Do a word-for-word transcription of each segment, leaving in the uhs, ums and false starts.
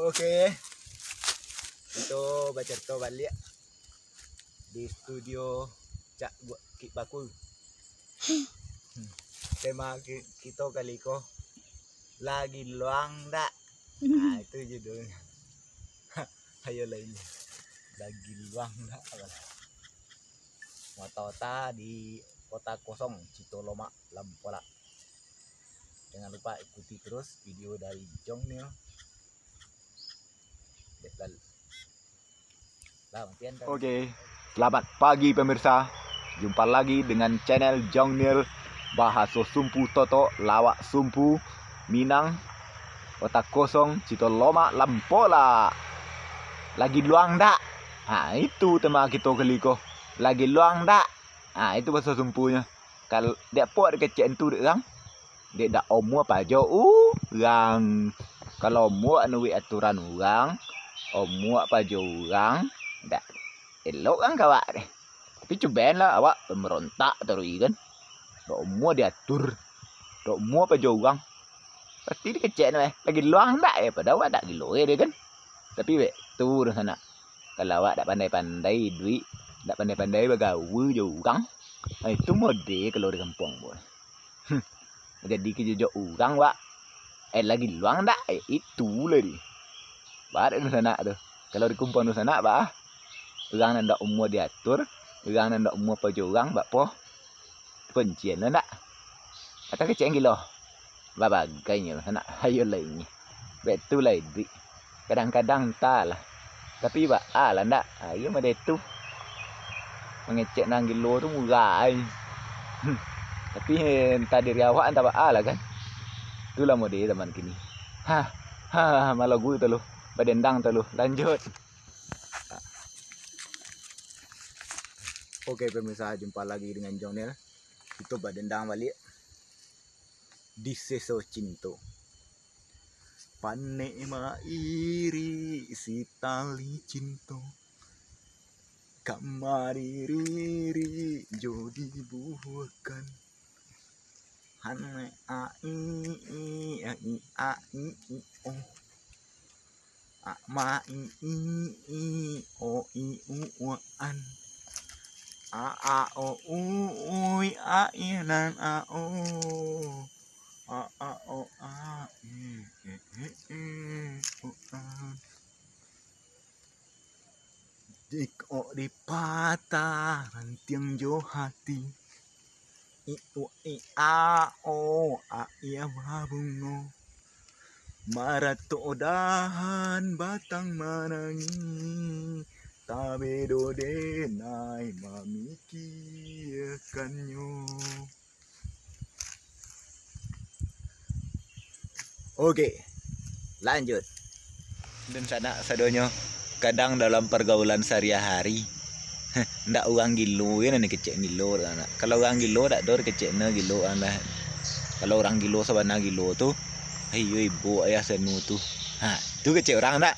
Oke, kito bacarito baliak di studio Cak Guak Kik Bakul. Tema ki-, kito kali ko, lagi luang dak? Nah, itu judulnya. Ayo lain. Lagi luang dak? Mata-mata di kota kosong, Cito Lomak Lampola. Jangan lupa ikuti terus video dari Jong Nil. Dek lalu. Lah, matian kan. Oke, selamat pagi pemirsa. Jumpa lagi dengan channel Jong Nil, bahaso Sumpu Totok, lawak Sumpu, Minang, kota kosong, Cito Lomak Lampola. Lagi luang dak? Ha, itu tema kito kali ko. Lagi luang dak? Ha, itu bahaso Sumpunyo. Kal-, dek apo dikecek tu dek urang? Dek dak omua pajo urang. Kalau omua nuruik aturan urang, omua pajo urang, dak elok kan ka awak deh. Tapi cubolah awak pambarontak taruih kan. Dak omua diatur, dak omua pajo urang. Pasti dikecek tu eh, lagi luang dak eh, padahal awak dak gilo eh, deh kan. Tapi bek tu dah sanak. Kalau awak dak pandai-pandai iduik, dak pandai-pandai bagaul jo urang, ah, itu mode kalau di kampuang, boy. Hmm. Jadi kejojok urang, wak. Eh, lagi luang dak? Eh, itu lah di. Barat dunsanak tu. Kalau di kampuang dunsanak, bah. Urang nan dak umua diatur, urang nan dak umua pajo urang, bak po. Kuncian lo ndak? Atau kecek gilo? Babagainyo, nak ayo lai nyo. Bak tu lai duik. Kadang-kadang entahlah. Tapi baa lah ndak? Ayo mode tu. Mangecek nan gilo tu murah ai. Hmm. Tapi entah diri awak entah baa lah kan. Itulah mode zaman kini. Ha, ha, ha, malagu tu lo. Badendang tu lo. Lanjut. Oke, pemirsa, jumpa lagi dengan Jong Nel. Kito badendang baliak di Seso Cinto. Panek mairi si tali cinto, ka mariri-ri jo dibuakan. Han ai, ai, ai, ai, oh. A, ma, i, i, i, o, i, u, u, an. A, a, o, u, ui, a, i, nan, a, o. A, a, o, a, i, e, e, e, o, an. Jikok dipatah rantiang jo hati, i, u, i, a, o, a, i, a, babungo. Maratok dahan batang manangih, tabedo denai mamikiakannyo. Oke, lanjut. Dunsanak sadonyo, kadang dalam pargaulan sahari-hari, ndak urang gilo je nan dikecek gilo, dunsanak. Kalau urang gilo, dak doh dikecek no gilo, nah. Kalau urang gilo sabana gilo tu, "Ayo ibo ayah sanu tu." Ha, tu kecek urang ndak?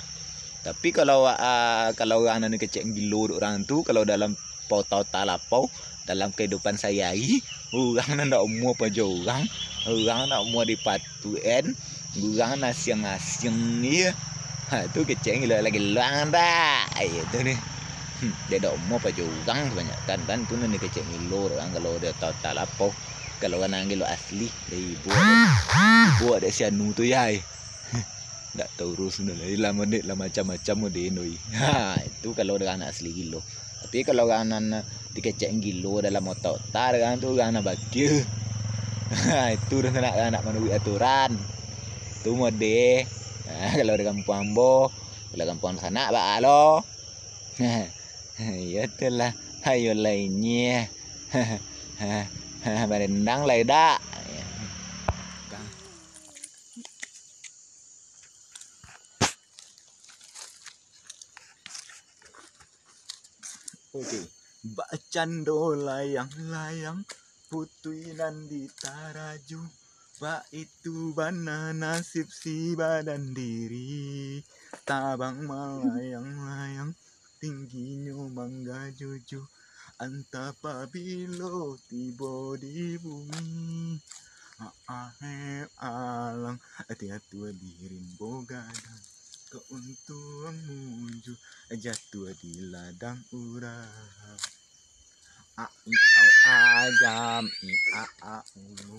Tapi kalau, ah, kalau urang nan dikecek gilo dek urang tu, kalau dalam pota-pota lapau, dalam kahidupan sahari-hari, urang nan dak umua pajo urang, urang dak umua dipatuan, urang nan asiang-asiang je. Ha, tu kecek gilo lagi luang dak? Iyo tu ni. Hmm, dek dak umua pajo urang sabanyak kan, kan tu nan dikecek gilo dek urang kalau di pota-pota lapau. Kalau urang nan gilo asli, dari buak dek, buak dek si anu tu, yai. Dak taurus doh lai, lah mode, lah macam-macam mode doi. Ha, itu kalau urang nan asli gilo. Tapi kalau urang nan dikecek gilo dalam otak-otak urang tu, urang nan bakil. Ha, itu urang nak, nak manuruik aturan. Tu mode. Ha, kalau di kampuang ambo, kalau kampuang sanak baa lo. Iyo tu lah. Ayo lai nyeh. Barendang lai dak? Oke. Bacando layang-layang, putui nan ditaraju, baitu bana nasib si badan diri. Tabang malayang-layang, tingginyo manggajuju, antah pabilo tibo di bumi. Ahe alang, ati atua di rimbo gadang. Kauntuang munju, jatuah di ladang urang. A i au a jam i a a u.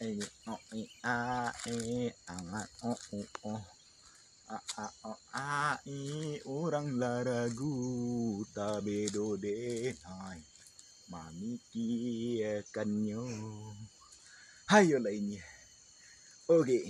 E o i a e angat o u o. A a o a i urang laragu tabedo denai mamikiakannyo. Hayo lainyo. Oke.